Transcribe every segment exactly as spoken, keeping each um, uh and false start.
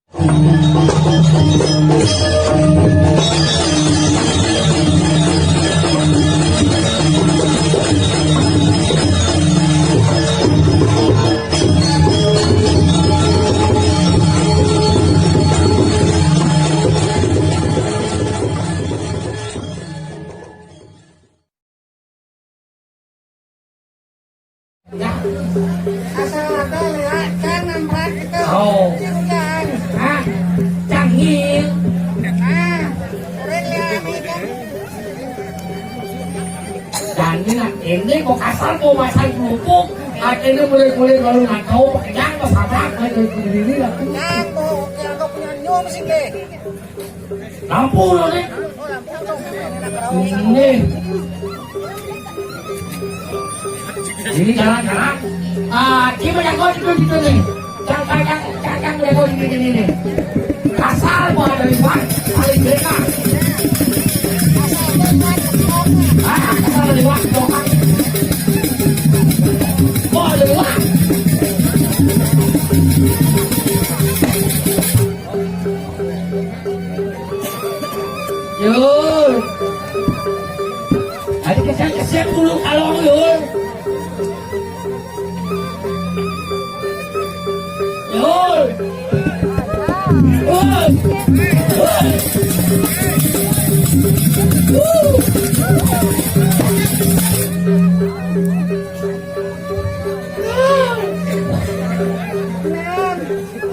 Ya. Asal ada lewat kan nampak itu. Oh. Jangan. Hah? Cangil. Ah, keren ya, ini kan. Dan ini, ini mau kasar, mau masak kerupuk, akhirnya mulai-mulai baru nggak tahu pakai yang apa, sama, kayak gini lah. Yang mau, yang mau punya nyum sih, deh. Lampu lho, Nek. Ini. Ini jalan-jalan. Ah, dia banyak kau itu, itu nih. Cang, cang, cang, cang, cang, dia kau ini, ini, ini. Kasar, gua ada lima. Paling beda. Ah, kasar lima, kau kan. Gua ada lima. Yul. Ayo kesek-kesek dulu kalong, Yul. Yul. Yul. Yul. Yul.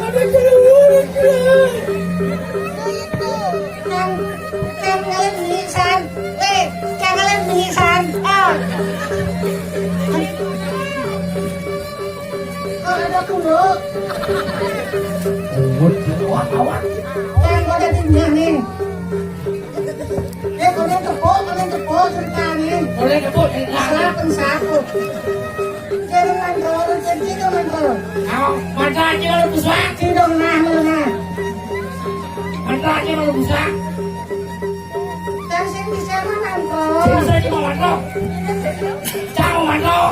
Ada cerewet, Bray. Itu, yang, yang lain mimisan. Eh, yang lain mimisan. Ah. Kok ada kulo? Kuwat, kuwat, kuwat. Yang pada tinggal nih. Eh, kalian tepuk, kalian tepuk ceritanya. Kalian tepuk ceritanya. Salah pun satu. Jadi mantul, jadi itu mantul. Au, mantul aja kalau bisa. Tidak, nah, nah, nah. Mantul aja kalau bisa. Kan sing bisa mah mantul. Sing bisa aja mau mantul. Cang mantul.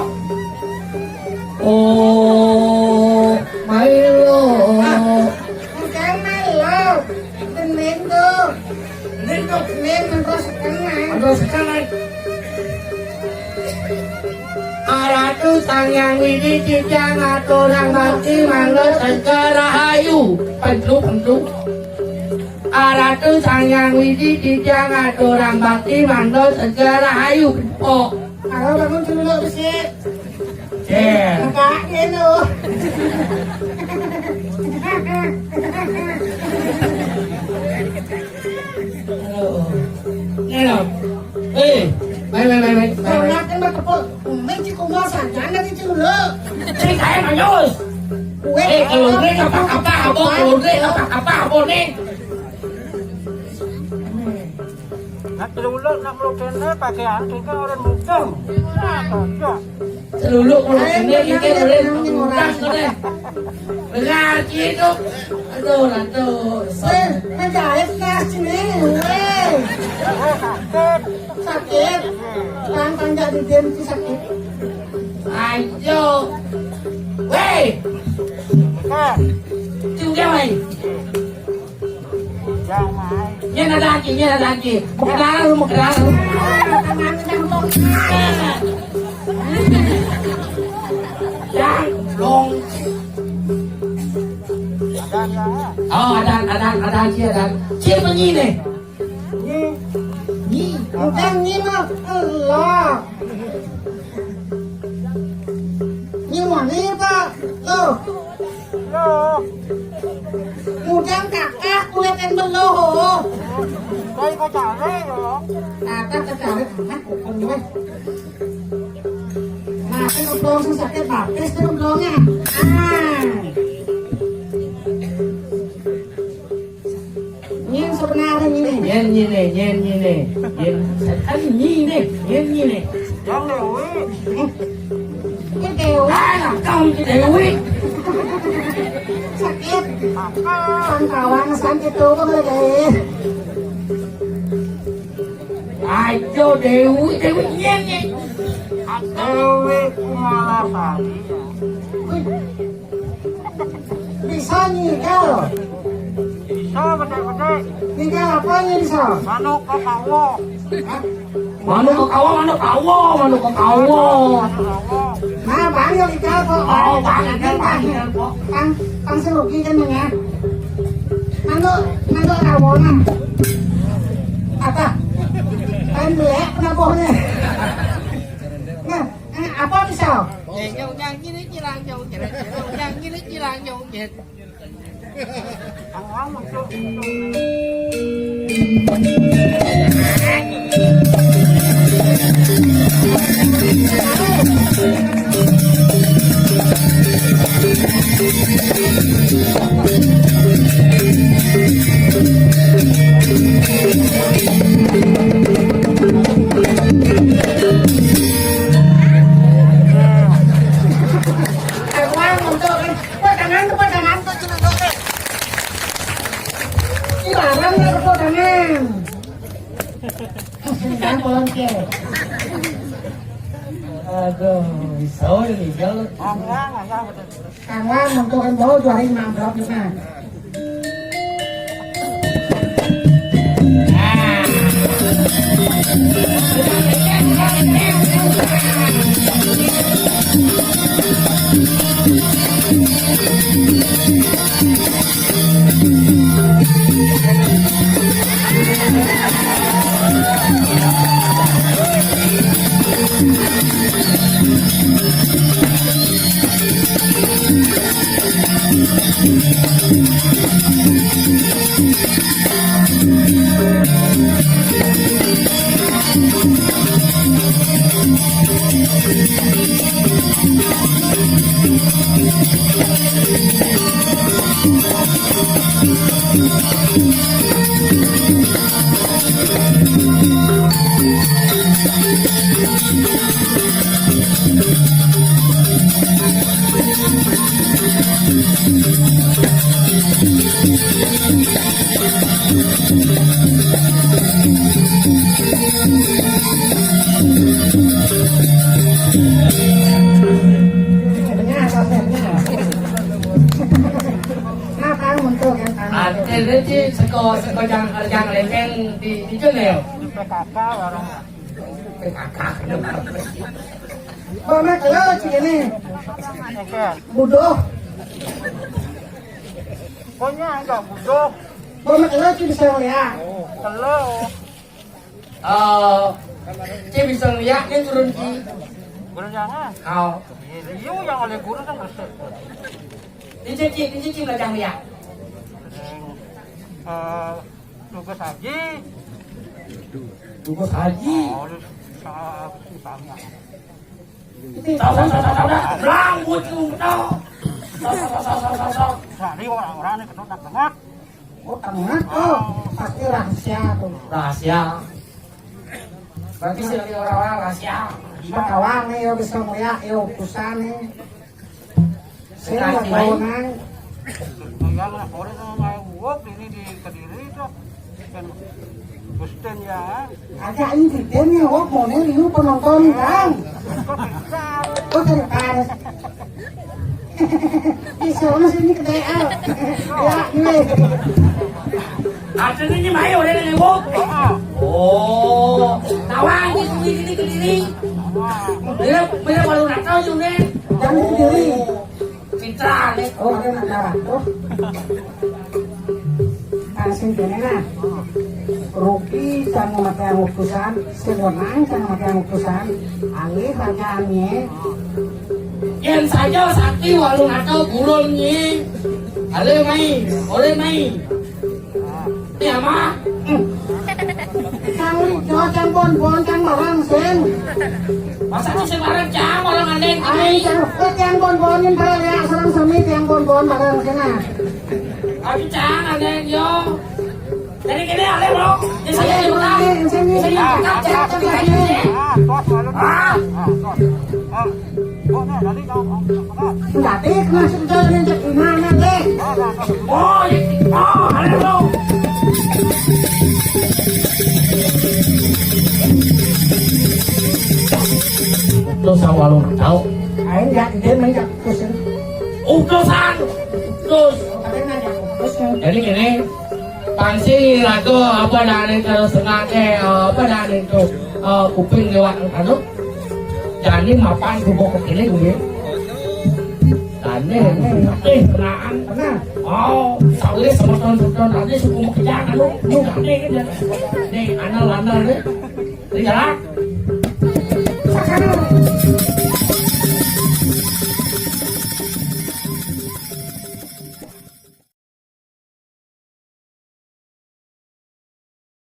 Oh, Milo. Ah, bukan Milo. Gending tuh. Gending tuh. Gending, menterus sekenai. Menterus sekenai. Aratu Sang Hyang Widi titiang aturang bakti mangga sega rahayu. Pentu, pentu. Aratu Sang Hyang Widi titiang aturang bakti mangga sega rahayu. Oh. Kalau bangun dulu, Besik. Cér. Enggak, ini loh. Halo. Ini loh. Eh, baik, baik, baik, baik, baik, baik. Orang kan bertepuk. Umi di kumur saja, nanti dulu. Cér, saya manyus. Kue. Eh, kalau ini apa, apa, apa, kalau ini apa, apa, apa, nih? Nak celuluk, nak meluk kene, pakaian kita orang mutung. Nah, cocok. Celuluk meluk kene, kita orang mutung, kene. Dengar, gitu. Aduh, aduh. Weh, ngejahit, Mas, sini. Weh. Eh, sakit. Sakit. Pang, pang, jadi dem itu sakit. Ayo. Weh. Eh. Juga, weh. Jangan. Nyén ada aki, nyén ada aki. Mau kenalan lu, mau kenalan lu. Yang dong. Ada, ada. Oh, ada, ada, ada aki, ada. Siapa ini nih? Nyi. Nyi. Bukan nyi mah. Allah. Nyi wani apa? Loh. Loh. Mudang kakak kulit yang beloh. Kayak kacare ya. Kakak kacare anak bukan weh. Nah, kan oblong sing sakit batis kan oblongnya. Ah. Nyén sebenarnya nyén. Nyén nyine, nyén nyine. Nyén setan nyine, nyén nyine. Yang Dewi. Ini Dewi. Ah, kau ini Dewi. Sakit. Apa? Pangkawan sakit tuh, Bang, Dewi. Ayo, Dewi, Dewi, nyén nyine. Dewi Kumalasari. Wih. Bisa nyikel. Gede-gede. Tinggal apa ini, Sal? Manuk kakawo. Hah? Manuk kakawo, manuk kawo, manuk kakawo. Nah, Bang, yuk kita kok. Oh, Bang, ini, Bang. Bang, Bang, serugi kan, Bang, ya? Manuk, manuk kawo, nah. Apa? Kan belek penabuhnya. Nah, eh, apa, Sal? Nyong, nyong, gini, gini, nyong, gini, nyong, gini, gini, nyong, gini. Tepuk tangan, tepuk tangan, tepuk tangan. Ibaran lah tepuk tangan. Sendang kolong ke. Aduh, bisa udah nih, jauh. Kawan, untuk yang bawa dua hari mangkok juga. Artinya sih seko, seko jang, jang lempeng di, di Jogja ya? P K K warung. P K K. Pernah kena sih ini. Oke. Budoh. Pokoknya enggak budoh. Pernah kena sih bisa ya. Kalau Eh, Ci bisa ngeliat dia turun, Ci. Guru jangan. Oh. Iya, iya, yang oleh guru kan bersih. Ini Ci, ini Ci belajar ngeliat. Eh, tugas haji. Tugas haji. Oh, sa-, susahnya. Tahu, tahu, tahu, tahu, tahu. Belang, buat lu, tahu. Tahu, tahu, tahu, tahu, tahu, tahu. Sehari orang-orang ini kena tak dengar. Oh, tengah tuh. Pasti rahasia tuh. Rahasia. Berarti sih lagi orang-orang rahasia. Bakawan nih, yo, bisa mulia, yo, utusan nih. Saya nggak tahu, Nang. Yang lah, orang sama kayak uwok ini di Kediri itu. Kan Gusten ya. Agak ini dia nih, oh, mau nih, lu penonton, Kang. Oh, dari Paris. Di sana sini ke D L. Ya, gue. Artinya ini main udah nih, Bu. Oh, tawa ini, ini, ini, ini. Dia, dia baru nak tahu juga. Jangan sendiri. Mitra nih. Oh, ada nak tahu. Kan sing kene nah. Rugi can maké utusan, sewenang can maké utusan, alih ragané. Yén saja sakti walu atau burung nyi. Alih mai, oleh mai. Ini ama. Kang Rijo can bon-bon can marang sing. Masa sih sing marang cang orang aneh. Ayo can, can bon-bonin para ya sareng sami can bon-bon marang sing nah. Aduh, jangan ada yang yo. Jadi gini, ada, Bro. Di sini, di sini, di sini. Ah, tos, malu. Ah. Ah, tos. Ah. Oh, nih, tadi kau, kau, kau. Enggak, Dik, maksud saya ini cek gimana, Dik? Oh, iya. Oh, ada, Bro. Terus awal tahu. Ayo, ya, dia main, ya, terus. Utusan. Terus. Katanya nanya, terus, ya. Jadi gini, Pang sing raga apa dané karo sengangé, apa dané to, eh, kuping liwat anu. Jani mapan kubu kekini kuwi. Dané, eh, kenaan, kenaan. Oh, sawise semeton-semeton tadi suku makejang anu, nu dané gitu. Nih, anal-anal nih. Nih, jalan.